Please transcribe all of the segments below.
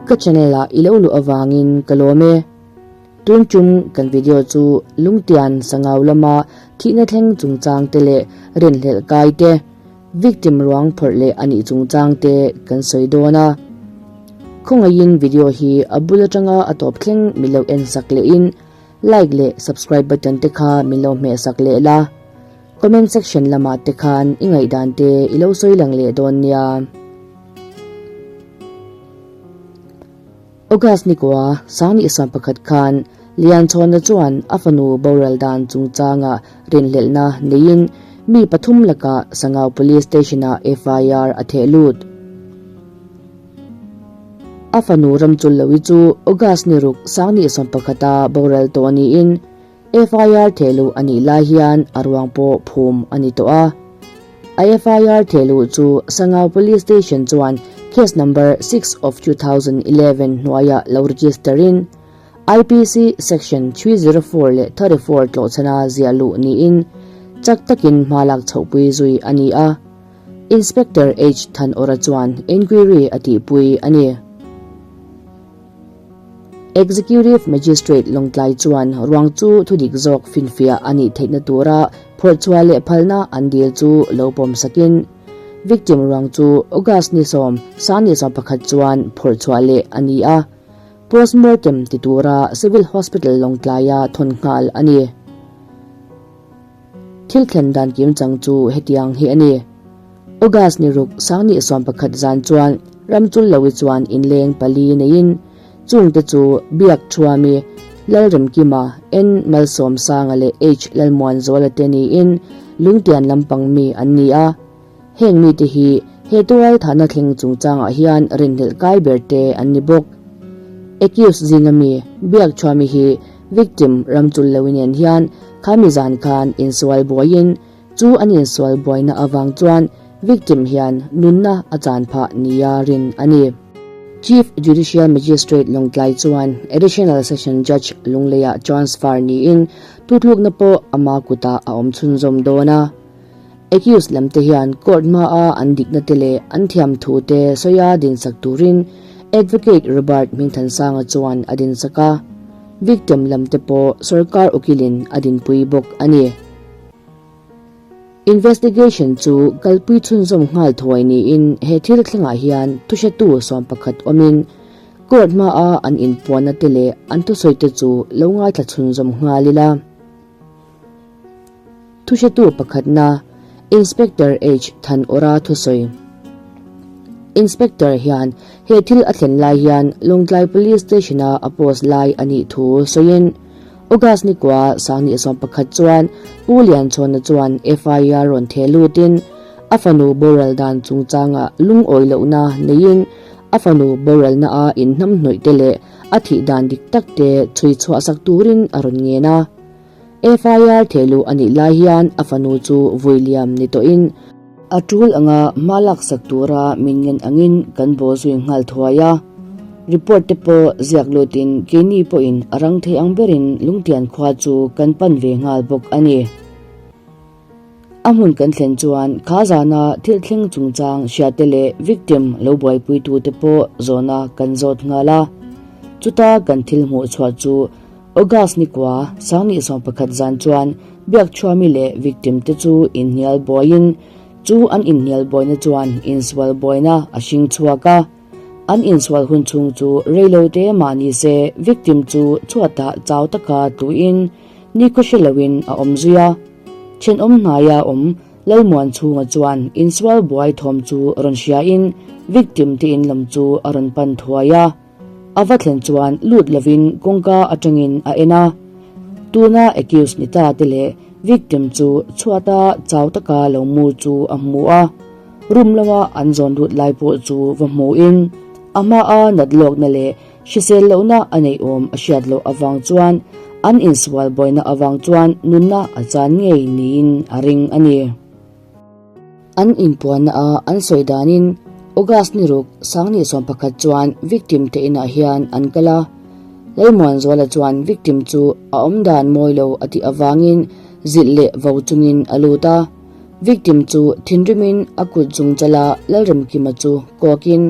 Ka channel ah i lo luh avangin ka lawm e. Tun tum kan video chu Lungtian Sangau lama thihna thleng chungchang te leh rinhlelh kai te, victim ruang phawrh leh a nih chungchang te kan sawi dawn a. Khawngaihin video hi a bul atanga a tawp thleng min lo en sak lehin like leh subscribe button te kha min lo hmeh sak leh la. Comment section lamah te khan i ngaihdan te i lo sawi lang leh dawn nia. August nikua Sangni 11 khan Lianchhawna chuan a fanu boral dan chungchanga rinhlelhna neiin mi pathum lakah Sangau Police Station-ah FIR a theh lut. A fanu Ramchullovi chu August ni ruk Sangni 11 a boral tawh niin FIR thehluh a nih lai hian a ruang pawh phum a ni tawh a. A FIR thehluh chu Sangau Police Station chuan Case Number 6 of 2011 hnuaiah lo register in IPC Section 304 leh 34 tlawhchhana ziah luh niin chak takin hma lak chhohpui zui a ni a. Inspector H Thanawra chuan inquiry a tihpui a ni. Executive Magistrate Lawngtlai chuan ruang chu thudik zawk finfiah a nih theihna tura phawrhchhuah leh phalna an dil chu lo pawm sakin victim ruang chu August ni sawm sangni 11 chuan phawrhchhuah leh a ni a, postmortem ti tura Civil Hospital Lawngtlaia thawn nghal a ni. Thil thlen dan kim chang chu hetiang hi a ni. August ni ruk sangni 11 zan chuan Ramchullovi chuan inleng pali neiin chungte chu Biak Thuami, Lalremkima, N Malsawmsanga leh H Lalmuanzuala te niin Lungtian lampang mi an ni a. Heng mite hi he tual thahna thleng chungchangah hian rinhlelh kai ber te an ni bawk. Accused zinga mi Biak Thuami hi victim Ramchullovi nen hian khami zan khan insual buaiin Chu an insual buaina avang chuan victim hian nunna a chan phah nia rin a ni. Chief Judicial Magistrate Lawngtlai chuan Additional Session Judge Lungleiah transfer niin tutlukna pawh ama kutah a awm chhunzawm dawn a. Accused lamte hian court hmaa an dikna te leh an thiamthu te sawia dinsak turin Advocate Robert Hmingthansanga chuan a dinsak a. Victim lamte pawh sorkar ukilin a dinpui bawk a ni. Investigation chu kalpui chhunzawm nghal thuai niin he thil thlengah hian thuhretu 11 awmin court hmaa an inpuanna te leh an thusawi te chu lo ngaithla chhunzawm nghal ila. Thuhretu pakhatna Inspector H Thanawra thusawi. Inspector hian he thil a thlen lai hian Lawngtlai Police Station-a a post lai a nih thu sawiin August ni kua sangni 11 chuan Pu Lianchhawna chuan FIR rawn theh lutin a fanu boral dan chungchanga lungawi lohna neiin a fanu boralna a inhnamhnawih te leh a thih dan dik tak te chhui chhuah sak turin a rawn ngen a. FIR theh luh a nih lai hian a fanu chu vui liam ni tawhin a tul anga hma lak sak tura min ngen angin kan baw zui nghal thuai a. Report te pawh ziak lutin keini pawhin a rang thei ang berin Lungtian khua chu kan pan ve nghal bawk a ni. A hmun kan thlen chuan kha zana thil thleng chungchang hriate leh victim lo buaipuitute pawh zawhna kan zawt nghal a. Chuta kan thil hmuh chhuah chu August ni kua sangni 11 zan chuan Biakchhuami leh victim te chu inhnial buaiin chu an inhnial buaina chuan insual buaina a hring chhuak a. An insual hun chhung chu reilo te mah ni se victim chu chhuatah chau taka tluin ni khaw hre loin a awm zui a. Thenawm hnaia awm Lalmuan chhunga chuan insual buai thawm chu rawn hriain victim te in lam chu a rawn pan thuai a. A va thlen chuan lut lovin kawngka atangin a en a. Tuna accused ni ta te leh victim chu chhuata chau taka lo mu chu a hmu a. Room lama an zawn lut lai pawh chu va hmuin a hmaa nat lawkna leh hrisel lohna a neih awm a hriat loh avang chuan an insual buaina avang chuan nunna a chan ngei niin a ring a ni. An inpuanna a an sawi danin August ni ruk sangni 11 chuan victim te inah hian an kal a. Lalmuanzuala chuan victim chu a awm dan mawi lo a tih avangin zilh leh vo chungin a lut a. Victim chu thinrimin a kut zung chala Lalremkima chu kawkin.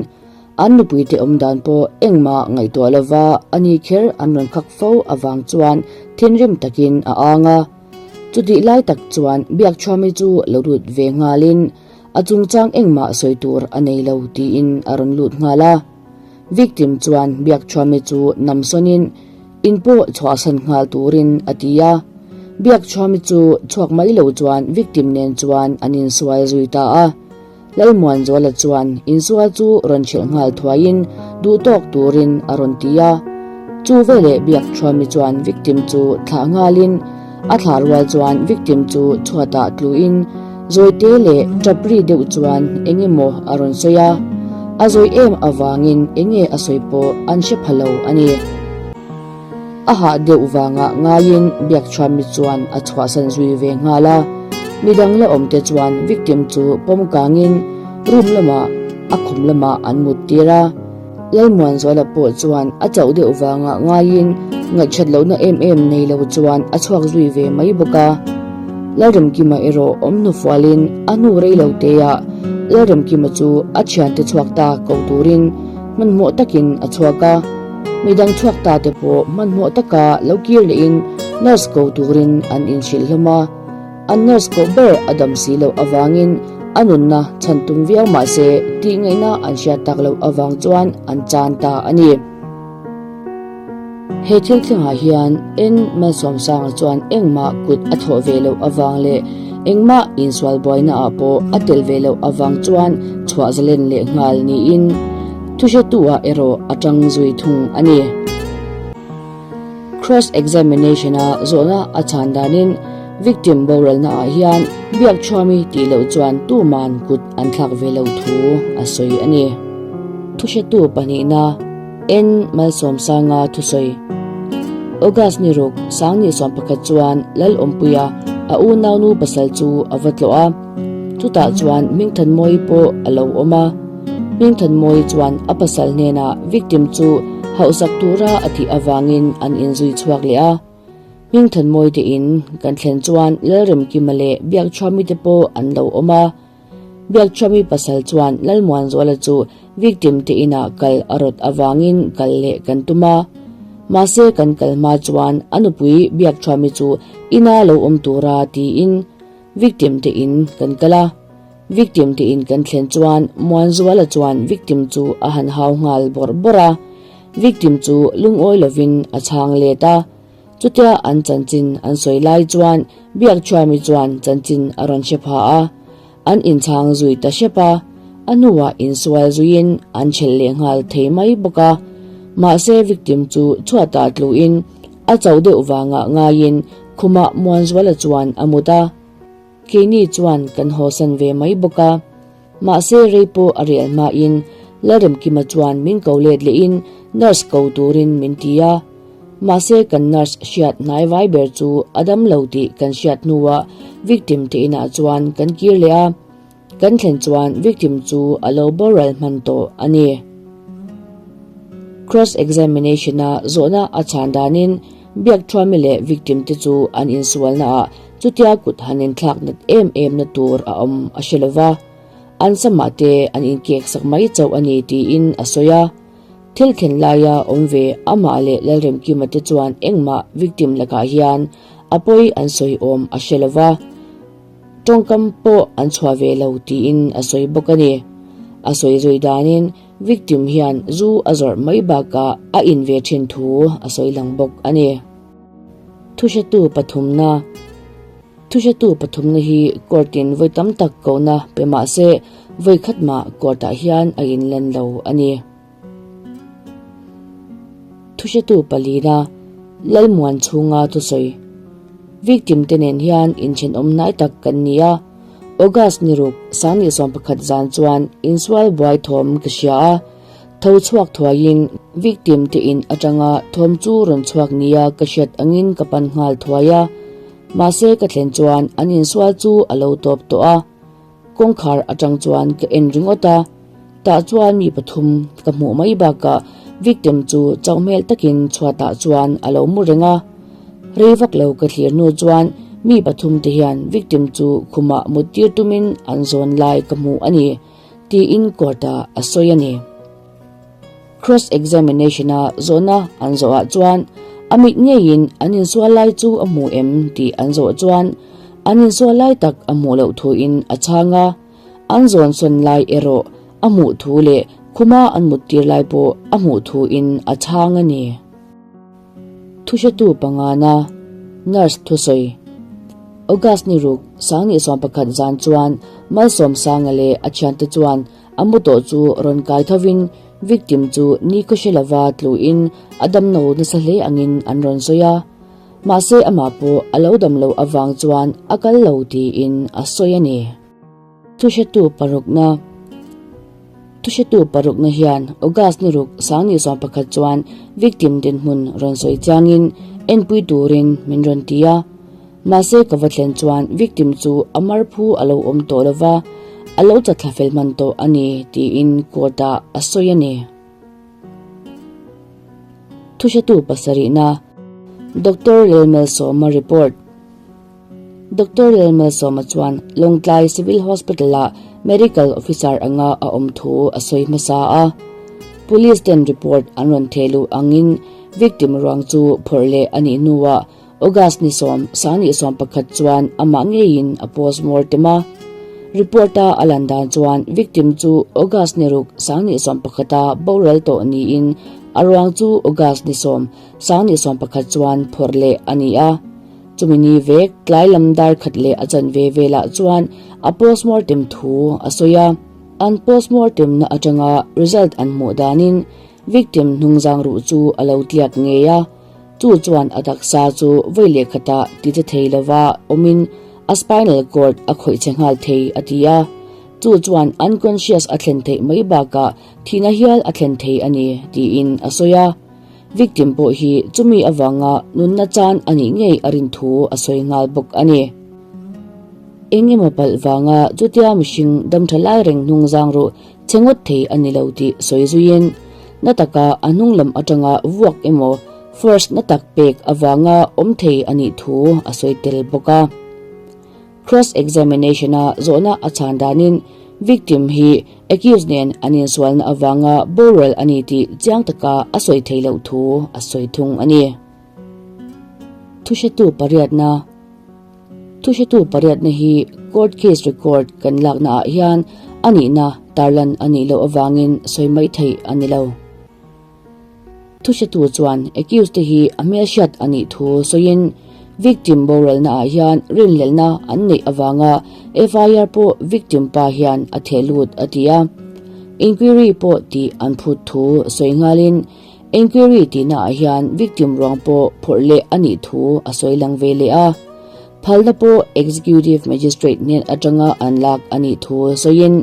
An nupuite awm dan pawh engmah ngaihtuah lova a ni kher an rawn khak fo avang chuan thinrim takin a ang a. Chutih lai tak chuan Biakchhuami chu lo lut ve nghalin a chungchang engmah sawi tur a nei lo tiin a rawn lut nghal a. Victim chuan Biakchhuami chu namsawnin in pawh chhuahsan nghal turin a ti a. Biakchhuami chu chhuak mai lo chuan victim nen chuan an insual zui ta a. Lalmuanzuala chuan insual chu rawn hrilh nghal thuaiin duhtawk turin a rawn ti a. Chu veleh Biakchhuami chuan victim chu thlah nghalin a thlah rual chuan victim chu chhuatah tluin zawite leh tap ri deuh chuan eng emaw a rawn sawi a. A zawi em avangin enge a sawi pawh an hre pha lo a ni. A hah deuh vangah ngaiin Biakchhuami chuan a chhuahsan zui ve nghal a, midang la awmte chuan victim chu pawm kangin room lamah a khum lamah an mut tir a. Lalmuanzuala pawh chuan a chauh deuh vangah ngaiin ngaihchat lohna em em nei lo chuan a chhuak zui ve mai bawk a. Lalremkima erawh awm hnufualin a hnu rei lo teah Lalremkima chu a thiante chhuak ta ko turin hmanhmawh takin a chhuak a. Midang chhuak ta te pawh hmanhmawh taka lo kir lehin nurse ko turin an inhrilh hlawm a, an nurse koh ber a dam si loh avangin a nunna chhan tum viau mah se tih ngaihna an hriat tak loh avang chuan an chan ta a ni. He thil thlengah hian N Malsawmsanga chuan engmah kut a thawh ve loh avang leh engmah insual buaina ah pawh a tel ve loh avang chuan chhuah zalen leh nghal niin Thuhretu-ah erawh a tang zui thung a ni. Cross examination-a zawhna a chhan danin victim boralna-ah hian Biakchhuami tih loh chuan tuman kut an thlak ve lo thu a sawi a ni. Thuhretu pahnihna N. Malsawmsanga thusawi. August ni ruk Sangni 11 chuan Lalawmpuia a unaunu pasal chu a va tlawh a. Chutah chuan Hmingthanmawii pawh a lo awm a. Hmingthanmawii chuan a pasal hnenah victim chu hauhsak tura a tih avangin an inzui chhuak leh a. Hmingthanmawii te in kan thlen chuan Lalremkima leh Biakchhuami te pawh an lo awm a. Biakchhuami pasal chuan Lalmuanzuala chu victim te inah kal a rawt avangin kal leh kan tum a. Mahse kan kal hma chuan a nupui Biakchhuami chu ina lo awm tura tiin Victim te in kan kal a, victim te in kan thlen chuan Muanzuala chuan victim chu a han hau nghal bawrh bawrh a, victim chu lungawi lovin a chhang let a, chutia an chanchin an sawi lai chuan Biakchhuami chuan chanchin a rawn hre pha a, an inchhang zui ta hrep a, a hnuah insual zuiin an chelh leh nghal thei mai bawk a, mahse victim chu chhuatah tluin a chauh deuh vangah ngaiin Khumah Muanzuala chuan a mut a, keini chuan kan hawsan ve mai bawk a. Mahse rei pawh a rial hmain Lalremkima chuan min ko let lehin nurse ko turin min ti a. Mahse kan nurse hriat hnai vai ber chu a dam lo tih kan hriat hnuah victim te inah chuan kan kir leh a. Kan thlen chuan victim chu a lo boral hman tawh a ni. Cross examination-a zawhna a chhan danin Biakthuami leh victim te chu an insualna ah chutia kut han inthlak nat em em na tur a awm a hre lova, an samah te an inkek sak mai chauh a ni tiin a sawi a. Thil thlen laia awm ve amah leh Lalremkima te chuan engmah victim lakah hian a pawi an sawi awm a hre lova. Tawngkam pawh an chhuah ve lo tiin a sawi bawk a ni. A sawi zui danin victim hian zu a zawrh mai bakah a in ve thin thu a sawi lang bawk a ni. Thuhretu pathumna Thuhretu pathumna hi court in vawi tam tak kohna pe mah se vawi khat mah court ah hian a inlan lo a ni. Thuhretu palina Lalmuan chhunga thusawi Victim te nen hian inthenawm hnai tak kan ni a, August ni ruk Sangni 11 zan chuan insual buai thawm ka hria a, tho chhuak thuaiin victim te in atanga thawm chu rawn chhuak nia ka hriat angin ka pan nghal thuai a, mahse ka thlen chuan an insual chu a lo tawp tawh a. Kawngkhar atang chuan ka en ringawt a, tah chuan mi pathum ka hmuh mai bakah victim chu chauh hmel takin chhuatah chuan a lo mu reng a. Rei vak lo ka thlir hnu chuan mi pathum te hian victim chu khumah mut tir tumin an zawn lai ka hmuh a ni, tiin court ah a sawi a ni. Cross examination-a zawhna an zawhah chuan a mit ngeiin an insual lai chu a hmu em tih an zawh chuan an insual lai tak a hmuh loh thuin a chhang a, an zawn sawn lai erawh a hmuh thu leh khuma an muttir lai pawh a hmuh thuin a chhang a ni. Thuhretu pangana Nurse thusawi August ni ruk Sangni 11 zan chuan Malsawmsanga leh a thiante chuan a mu tawh chu rawn kai thovin victim chu ni khawhre lova tluin a damno nasa hle angin an rawn sawi a. Mahse amah pawh a lo dam loh avang chuan a kal lo tiin a sawi a ni. Thuhretu parukna Thuhretu parukna hian August ni ruk Sangni 11 chuan victim dinhmun rawn sawi chiangin enpui turin min rawn ti a. Mahse ka va thlen chuan victim chu a mar phu a lo awm tawh lova, a lo chatthla fel hman tawh a ni tiin court ah a sawi a ni. Thuhretu pasarihna Doctor Lalmalsawma report Doctor Lalmalsawma chuan Lawngtlai Civil Hospital ah Medical Officer anga a awm thu a sawi hmasa a. Police ten report an rawn theh luh angin victim ruang chu phawrh leh a nih hnuah August ni sawm, Sangni 11 chuan amah ngeiin a postmortem a. Report-a a lan dan chuan victim chu August ni ruk, Sangni 11 a boral tawh niin a ruang chu August ni sawm, Sangni 11 chuan phawrh leh a ni a. Chumi ni vek tlai lam dar khat leh a chanve velah chuan a postmortem thu a sawi a. An postmortem na atanga result an hmuh danin victim hnungzang ruh chu a lo tliak ngei a. Chu chuan a taksa chu vawi leh khatah ti che thei lova awmin a spinal cord a khawih che nghal thei a ti a. Chu chuan unconscious a thlen theih mai bakah thihna hial a thlen thei a ni tiin a sawi a. Victim pawh hi chumi avanga nunna chan a nih ngei a rin thu a sawi nghal bawk a ni. Eng emaw palh vanga chutia mihring damtha lai reng hnung zang ruh Che ngawt thei a ni lo tih sawi zuiin, na taka a hnung lam atanga vuak emaw force na tak pek avanga awm thei a nih thu a sawi tel bawk a. Cross examination-a zawhna a chhan danin victim hi accused nen an insualna avanga boral a ni tih chiang taka a sawi thei loh thu a sawi thung a ni. Thuhretu pariatna. Thuhretu pariatna hi court case record kan lakna ah hian a nihna tarlan a nih loh avangin sawi mai theih a ni lo. Thuhretu chuan accused te hi a hmelhriat a nih thu sawiin victim boralna ah hian rinhlelhna an neih avanga FIR pawh victim pa hian a theh lut a ti a. Inquiry pawh tih an phut thu sawi nghalin Inquiry tihna ah hian victim ruang pawh phawrh leh a nih thu a sawi lang ve leh a. Phalna pawh Executive Magistrate hnen atanga an lak a nih thu sawiin,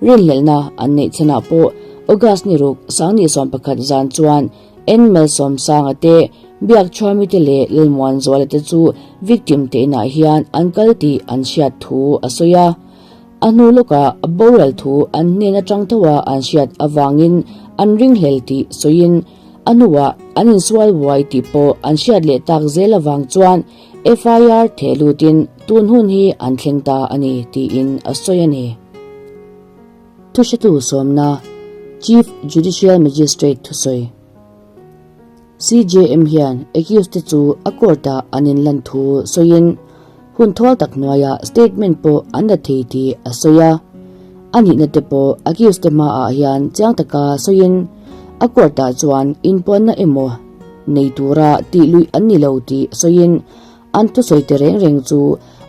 rinhlelhna an neih chhanah pawh August ni ruk Sangni 11 zan chuan N Malsawmsanga te, Biakchhuami te leh Lalmuanzuala te chu victim te inah hian an kal tih an hriat thu a sawi a. A hnu lawkah a boral thu an hnen atang tho a an hriat avangin an ringhlel tih sawiin a hnuah an insual buai tih pawh an hriat leh tak zel avang chuan FIR theh lutin tun hun hi an thleng ta a ni tiin a sawi a ni. Thuhretu sawmna Chief Judicial Magistrate thusawi. CJM hian accused te chu a court ah an inlan thu sawiin hun thawl tak hnuaiah statement pawh an la thei tih a sawi a. A nihna te pawh accused te hmaah hian chiang taka sawiin a court ah chuan inpuanna emaw nei tura tih luih an ni lo tih sawiin an thusawi te reng reng chu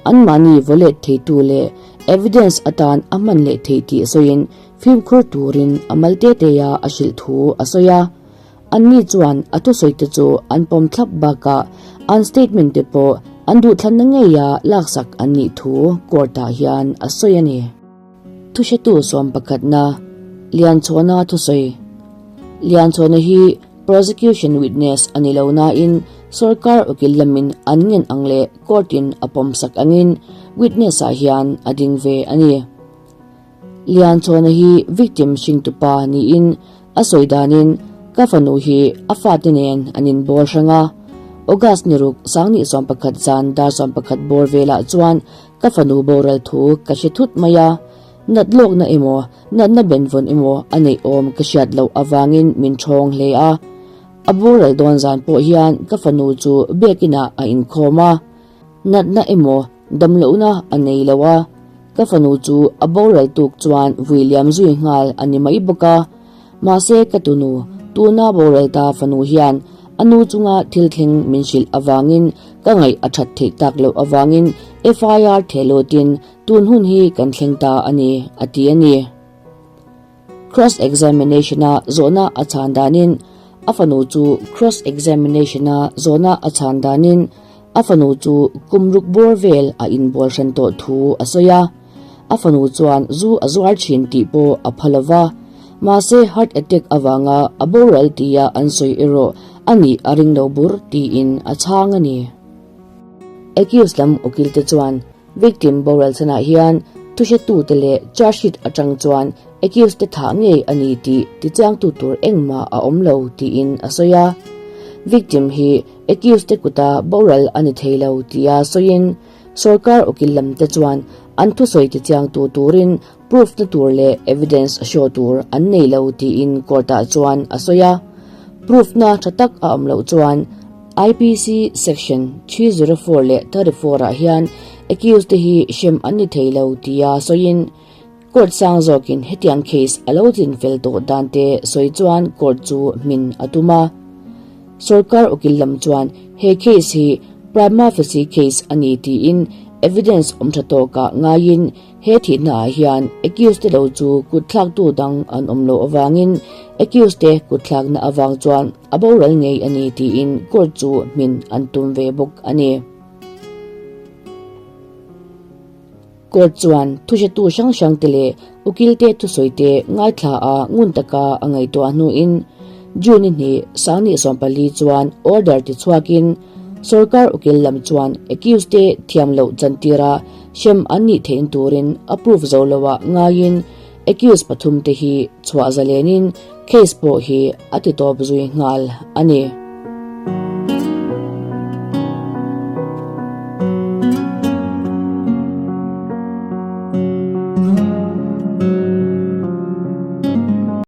anmahni vaw let theitu leh evidence atan a hman leh theih tih sawiin fimkhur turin a mal te te a a hrilh thu a sawi a. Anni chuan a thusawi te chu an pawm thlap bakah an statement te pawh an duhthlanna ngeia laksak an nih thu court ah hian a sawi a ni. Thuhretu sawm pakhatna Lianchhawna thusawi Lianchhawna hi prosecution witness a ni lo nain sorkar ukil lamin an ngen ang leh court in a pawmsak angin witness ah hian a ding ve a ni. Lianchhawna hi victim hringtupa niin a sawi danin ka fanu hi a fate nen an inbawl hrang a. August ni ruk Sangni 11 zan dar 11 bawr velah chuan ka fanu boral thu ka hre thut mai a. Nat lawkna emaw, natna benvawn emaw a neih awm ka hriat loh avangin min ṭhawng hle a. A boral dawn zan pawh hian ka fanu chu biakinah a inkhawm a. Natna emaw, damlohna a nei lo a. Ka fanu chu a boral tuk chuan vui liam zui nghal a ni mai bawk a. Mahse ka tunu, tuna boral ta fanu hian a nu chunga thil thleng min hrilh avangin ka ngaih a that theih tak loh avangin FIR thehlutin Tun hun hi kan thleng ta a ni, a ti a ni. Cross examination-a zawhna a chhan danin a fanu chu Cross examination-a zawhna a chhan danin a fanu chu kum ruk bawr vel a inbual hran tawh thu a sawi a. A fanu chuan zu a zuar thin tih pawh a pha lo va, mahse heart attack avanga a boral tia an sawi erawh a nih a ring lo bur tiin a chhang a ni. Accused lam ukilte chuan Victim boral chhanah hian thuhretute leh charge sheet atang chuan accused te thah ngei a ni tih tichiangtu tur engmah a awm lo tiin a sawi a. Victim hi accused te kuta boral a ni thei lo tia sawiin sorkar ukil lam te chuan an thusawi tichiangtu turin proof na tur leh evidence show tur an nei lo tiin court ah chuan a sawi a. Proof na tha tak a awm loh chuan IPC section 304 leh 34 ah hian accused te hi hrem an ni thei lo tia sawiin court sang zawkin hetiang case a lo chin fel tawh dan te sawi chuan court chu hmin a tum a. Sorkar ukil lam chuan he case hi prima facie case a ni tiin evidence awm tha tawkah ngaiin He thihna ah hian accused te lo chu kutthlaktu dang an awm loh avangin accused te kutthlakna avang chuan a boral ngei a ni tiin court chu hmin an tum ve bawk a ni. Court chuan thuhretu hrang hrang te leh ukil te thusawi te ngaithla a ngun taka a ngaihtuah hnuin June hnih Sangni 14 chuan order tichhuakin Sorkar ukil lam chuan accused te thiam loh chantira hrem an nih theihna turin a proof zo loah ngaiin accused pathum te hi chhuah zalenin case pawh hi a titawp zui nghal a ni.